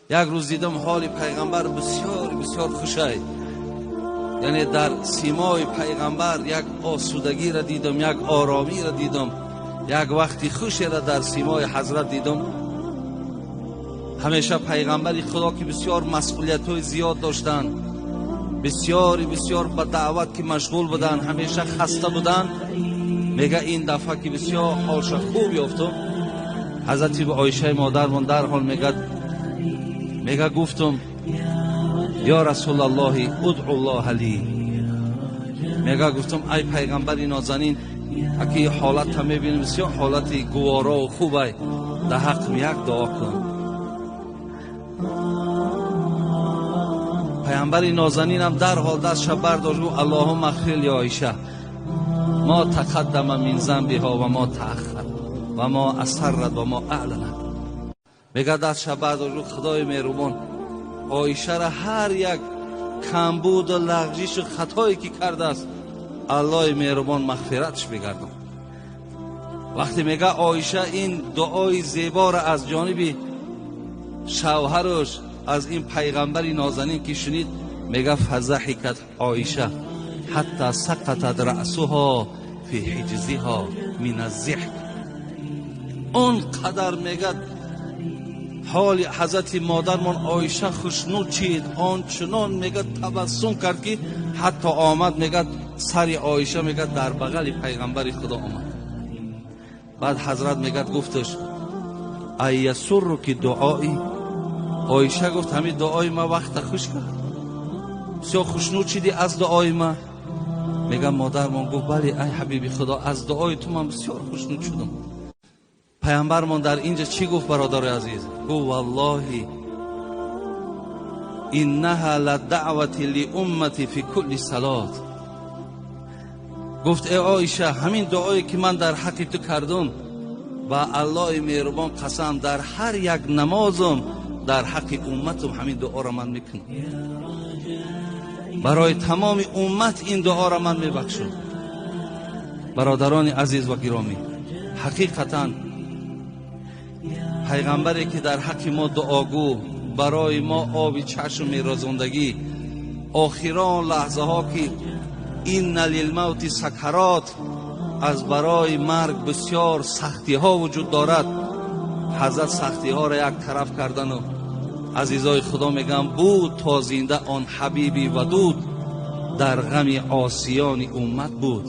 Як рӯз дидам ҳоли пайғамбар бисёр бисёр хушай, яъне дар симои пайғамбар як осудагиро дидам, як оромиро дидам, як вақти хушеро дар симои ҳазрат дидам. Ҳамеша пайғамбари худо ки бисёр масъулиятҳои зиёд доштанд, бисёри бисёр ба даъват ки машғул буданд, ҳамеша хаста буданд. Мега ин дафъа ки бисёр ҳолша хуб ёфтум, ҳазрати Оишаи модармон дарҳол мега гуфтум: ё расулаллоҳи удъуллоҳа ли. Мега гуфтум: ай пайғамбари нозанин, аки ҳолатта мебинем бисёр ҳолати гуворову хубай, дар ҳаққим як дуо кун. Пайғамбари нозанинам дарҳол дастша бардошт, гуфт: аллоҳумма ғфир ли Оиша мо тақаддама мин занбиҳо ва мо тааххар ва мо асаррат ва мо аъланат. Мега дастша бардошт, гуфт: худои меҳрубон, Оишара ҳар як камбуду лағжишу хатое ки кардааст, аллоҳи меҳрубон мағфиратш бигардон. Вақте мега Оиша ин дуои зеборо аз ҷониби шавҳараш, аз ин пайғамбари нозанин ки шунид, мега фазаҳикат Оиша ҳатта сақатат раъсуҳо фи ҳиҷзиҳо мин аззиҳк. Он қадар мега ҳоли ҳазрати модармон Оиша хушнуд чид, ончунон мега табассум кард ки ҳатто омад, мега сари Оиша мега дар бағали пайғамбари худо омад. Баъд ҳазрат мегад гуфташ: айясурруки дуои? Оиша гуфт: ҳамин дуои ма вақта хуш кард, бисёр хушнуд шидӣ аз дуои ма. Мега модармон гуфт: бале, ай ҳабиби худо, аз дуои ту ман бисёр хушнуд шудам. Пайғамбармон дар инҷа чӣ гуфт, бародари азиз? Гуфт: валлоҳи иннаҳа ладаъвати лиуммати фи кулли салот. Гуфт: э Оиша, ҳамин дуое ки ман дар ҳаққи ту кардум, ба аллоҳи меҳрубон қасам, дар ҳар як намозум дар ҳаққи умматум ҳамин дуоро ман мекунам. Барои тамоми уммат ин дуоро ман мебахшам. Бародарони азиз ва гиромӣ, ҳақиқатан пайғамбаре ки дар ҳаққи мо дуогӯ, барои мо оби чашм мерозондагӣ, охирон лаҳзаҳо ки инна лилмавти сакарот, аз барои марг бисёр сахтиҳо вуҷуд дорад, ҳазрат сахтиҳоро як тараф кардану азизои худо мегӯям, буд то зинда он ҳабиби вадуд, дар ғами осиёни уммат буд.